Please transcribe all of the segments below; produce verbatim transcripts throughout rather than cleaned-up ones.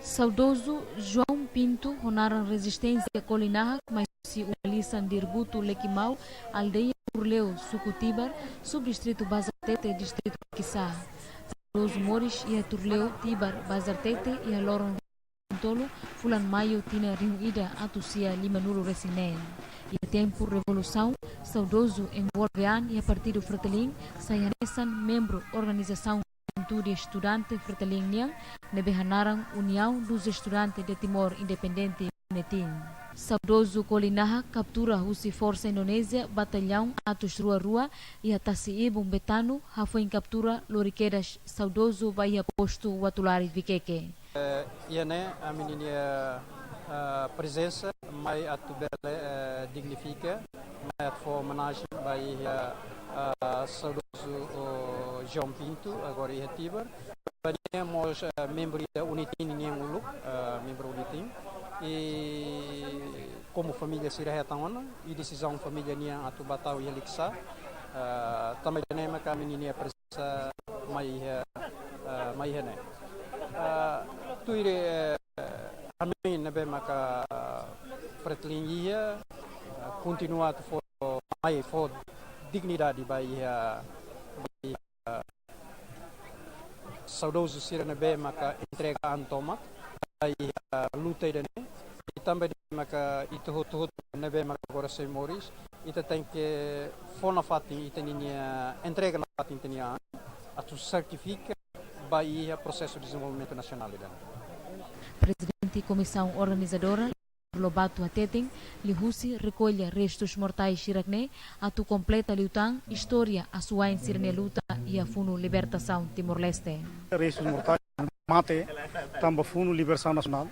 Saudozu João Pintu, ho naran rezisténsia Kolinahak, mai husi uma lisan Dirbutu Lekimau, aldeia Turleu, suku Tibar, subdistritu Bazartete, distritu Liquiçá. Saudozu moris iha Turleu, Tibar, Bazartete, iha loron tolu, fulan Maiu, tinan rihun ida atus sia lima-nulu resin neen. Iha tempu revolusaun, saudozu envolve an iha partidu Fretilin, sai hanesan membru organizasaun juventude estudante Fretilin nian, ne'ebé hanaran União dos Estudantes de Timor Independente, UNETIM. Saudozu Kolinahak kaptura husi forsa Indonézia, batallaun atus rua rua, iha tasi-ibun Betano, hafoin kaptura lori kedas saudozu ba iha postu Uatulari, Viqueque. Eh, iha ne'e ami-nia, eh, prezensa mai atu bele, eh, dignifika, mai atu fó omenajen ba iha, eh, saudozu, oh, João Pintu, agora iha Tibar. Ba nia mós, eh, membru ida UNETIM nian uluk, eh, membru UNETIM. I komu família sira hetan ona, i desizaun família nian atu bá tau iha Liquiçá, eh, tanba ida-ne'e maka ami-nia prezensa mai iha, eh, mai iha ne'e. Eh, tuir, eh, ami ne'ebé maka Fretilin iha, eh, kontinua atu fó, mai fó dignidade ba iha, ba iha saudozu sira ne'ebé maka entrega an tomak ba iha luta ida-ne'e. I tanba ne'e maka ita hotu-hotu ne'ebé maka agora sei moris, ita tenke fó nafatin ita-nia, entrega nafatin ita-nia an atu sakrifika ba iha prosesu dezenvolvimentu nasionál ida-ne'e. Prezidente Komisaun Organizadora, Lobato hateten, liuhusi rekolla restus mortais hirak-ne'e, atu kompleta liután istória asuwa'in sira-nia luta iha funu libertasaun Timor-Leste. Restus mortais mate tanba funu libertasaun nasionál.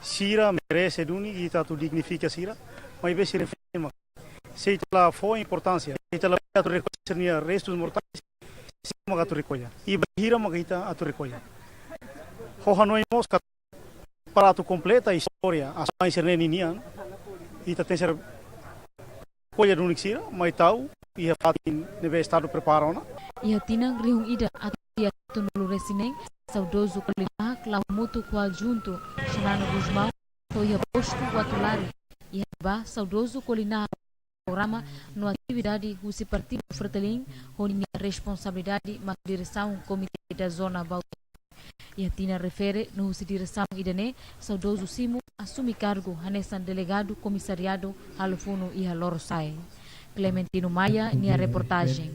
Sira merese duni ita atu dignifika sira, maibé sira fema. Se ita la fó importánsia, se ita la atu rekolla sira-nia restus mortais, sé mak atu rekolla? I bainhira mak ita atu rekolla? Ho hanoin mós katak para atu kompleta istória asuwa'in sira-ne'e ninian, ita tenke rekolla duni sira, mai tau iha fatin ne'ebé Estadu prepara ona. Iha tinan rihun ida atus sia hitunulu resin neen, saudozu Kolinahak la'o hamutuk ho adjuntu Xanana Gusmão, to'o iha postu Uatulari. Iha ne'ebá, saudozu Kolinahak programa no atividade husi partidu Fretilin, ho ninia responsabilidade mak diresaun Komité da Zona Bauti. Iha tinan refere no husi diresaun ida-ne'e, saudozu simu asume kargu hanesan delegadu komisariadu halo funu iha Lorosa'e. Clementino Maia nia reportajen.